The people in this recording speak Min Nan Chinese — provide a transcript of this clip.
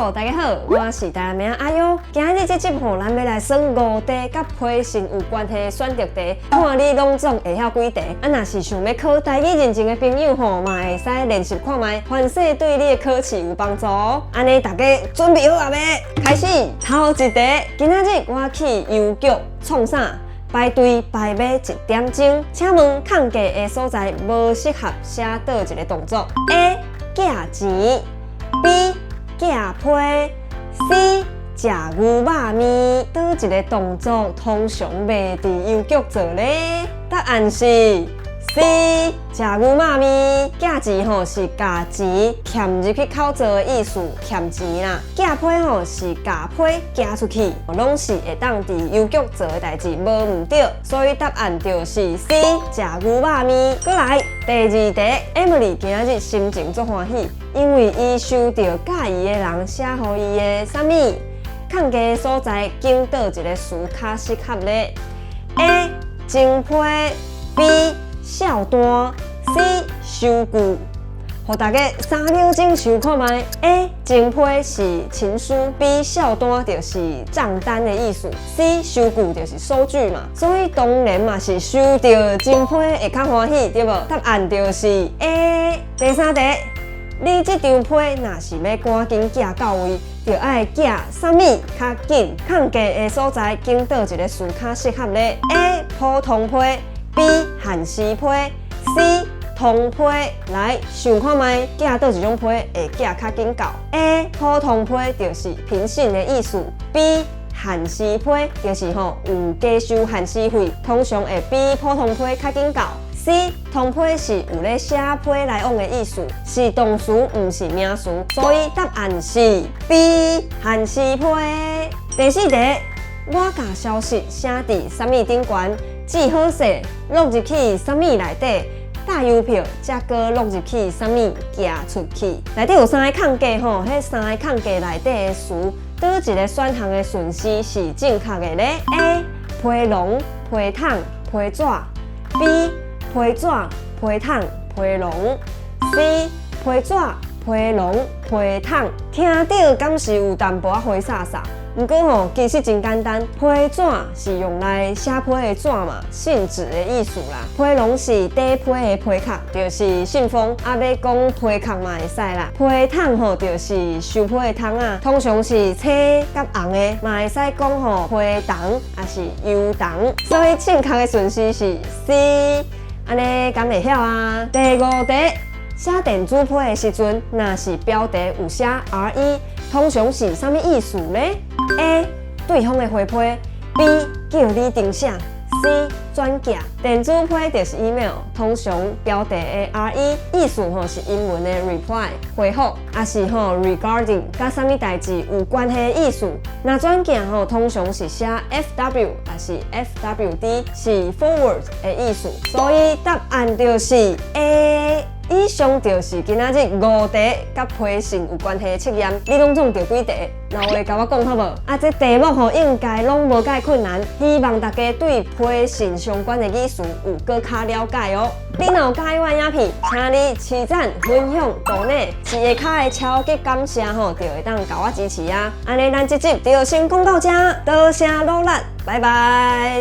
好，大家好，我是台南妹阿優。今日這集吼，咱欲來算五題佮批信有關係的選擇題，看你攏總會曉幾題。啊，若是想欲考台語認證的朋友吼，嘛會使練習看覓，凡勢對你的考試有幫助哦。按呢，大家準備好啊未？開始，頭一題，今仔日我去郵局創啥？排隊排欲一點鐘，請問空格的所在無適合寫佗一個動作？A. 寄錢，B. 寄批，C. 食牛肉麵。佗一個動作通常袂佇郵局做咧？答案是 C. 食牛肉麵。寄錢吼是共錢嵌入去口座的意思，嵌錢啦。寄批吼是共批寄出去，攏是會當佇郵局做的代誌，無毋對。所以答案就是 C. 食牛肉麵。閣來第二題，Emily 今仔日心情足歡喜，因為伊收著佮意的人寫予伊的啥物？空格的所在，揀佗一個詞較適合咧？A. 情批，B. 數單，C. 收據。予大家3秒鐘想看覓。A. 情批是情書，B. 數單就是帳單的意思，C. 收據就是收據嘛。所以當然嘛是收著情批會較歡喜，對無？答案就是 A。第三題，你這張批若是欲趕緊寄到位，就愛寄啥物較緊？空格的所在，揀佗一個詞較適合咧？A. 普通批，B. 限時批，C. 通批。來想看覓，寄佗一種批會寄較緊到？A. 普通批就是平信的意思，B. 限時批就是吼有加收限時費，通常會比普通批較緊到。C. 通批是有咧寫批來往的意思，是動詞，毋是名詞，所以答案是 B. 限時批。第四題，我共消息寫佇啥物頂懸？字好勢落入去啥物內底？搭郵票才閣落入去啥物寄出去？內底有三個空格吼，彼三個空格內底的詞，佗一個選項的順序是正確的咧？A. 批籠、批桶、批紙；B. 批紙、批桶、批籠；C. 批紙、批籠、批桶。聽著敢是有淡薄仔花煞煞？毋過吼，其實真簡單，批紙是用來寫批的紙嘛，信紙的意思啦。批籠是底批的批殼，就是信封。啊，欲講批殼嘛會使啦。批桶吼，就是收批的桶仔，通常是青佮紅的，嘛會使講吼批筒，抑是郵筒。所以正確的順序是 C。按呢敢會曉啊？第五題，寫電子批的時陣，若是標題有寫 RE，通常是啥物意思呢？A. 對方的回批，B. 叫你重寫，C. 轉寄。電子批就是 email，通常標題的 RE 意思吼是英文的 reply 回覆，抑是吼 regarding 佮啥物代誌有關係的意思。若轉寄吼通常是寫 FW 抑是 FWD，是 forward 的意思。所以答案就是 A。以上就是今仔日五題佮批信有關係的測驗，你攏總著幾題？留話共我講好無？啊，這題目吼應該攏無蓋困難，希望大家對批信相關的語詞有閣較了解哦。你若有佮意我的影片，請你揤讚、分享、donate，一下跤的超級感謝吼，就會當共我支持啊！按呢，咱這集就先講到這，多謝努力，拜拜。